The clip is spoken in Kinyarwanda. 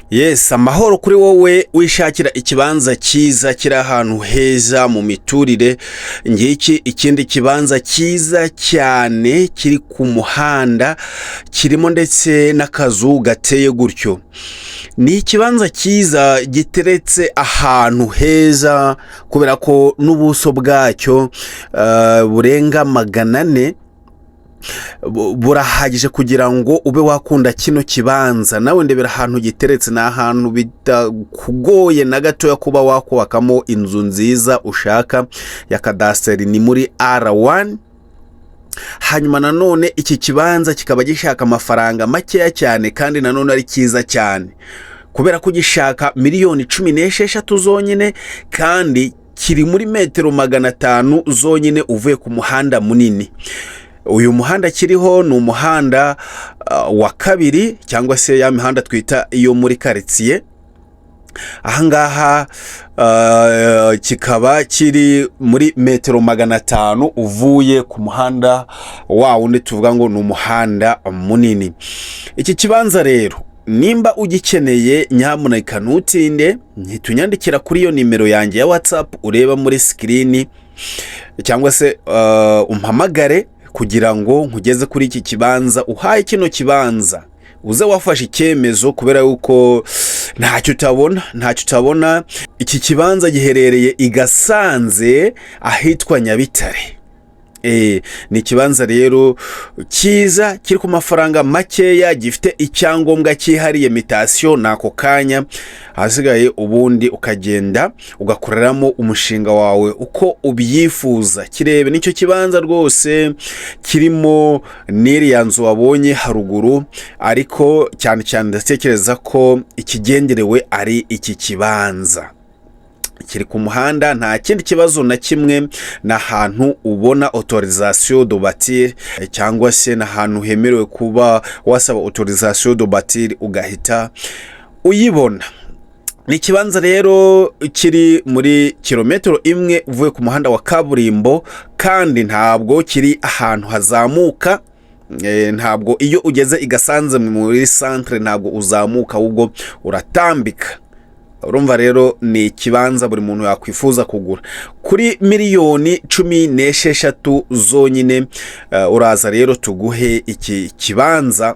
Yes, amahoro kuri wowe wishakira ikibanza cyiza kiri ahantu heza mu miturire. Ngiki ikindi kibanza cyiza cyane kiri ku muhanda, kirimo ndetse n'akazu gateye gutyo. Ni ikibanza cyiza giteretse ahantu heza kubera ko n'ubuso bwacyo burenga 400, burahagije kugira ngo ube wakunda kino kibanza. Nawe ndebera ahantu giteretse, ni ahantu bitakugoye na gatoya kuba wakubakamo inzu nziza ushaka ya kadasiteri, ni muri R1. Hanyuma nanone iki kibanza kikaba gishaka amafaranga makeya cyane, kandi nanone ari cyiza cyane kubera ko gishaka miliyoni 16 zonyine, kandi kiri muri metero 500 zonyine uvuye ku muhanda munini. Uyu muhanda kiriho ni umuhanda wa kabiri, cyangwa se ya mihanda twita iyo muri karitsiye. Ahangaha kikaba kiri muri metero 500 uvuye ku muhanda wa wundi tuvuga ngo ni umuhanda munini. Iki kibanza rero nimba ugikeneye, nyamuneka ntutinde, ntitunyandikira kuri iyo nimero yanjye ya WhatsApp ureba muri screen, cyangwa se umpamagare kugira ngo nkugeze kuri iki kibanza. Uhaye kino kibanza uze wafashe icyemezo, kubera yuko ntacyo utabona, ntacyo utabona. Iki kibanza giherereye i Gasanze ahitwa Nyabitare. Ni ikibanza rero cyiza kiri ku mafaranga makeya, gifite icyangombwa cyihariye, mutation ni ako kanya. Ahasigaye ubundi ukagenda ugakoreramo umushinga wawe uko ubyifuza. Kirebe nicyo kibanza rwose kirimo n'iriya nzu wabonye haruguru, ariko cyane cyane ndatekereza ko ikigenderewe ari iki kibanza kiri ku muhanda. Nta kindi kibazo na kimwe, ni ahantu ubona autorisation de bâtir, cyangwa se ni ahantu hemerewe kuba wasaba autorisation de bâtir ugahita uyibona. Ni ikibanza rero kiri muri kilometero 1 uvuye ku muhanda wa kaburimbo, kandi ntabwo kiri ahantu hazamuka. Ntabwo iyo ugeze i Gasanze muri centre ntabwo uzamuka, ahubwo uratambika. Urumva rero ni ikibanza buri muntu yakwifuza kugura kuri miliyoni 16 zonyine. Uraza rero tuguhe iki kibanza.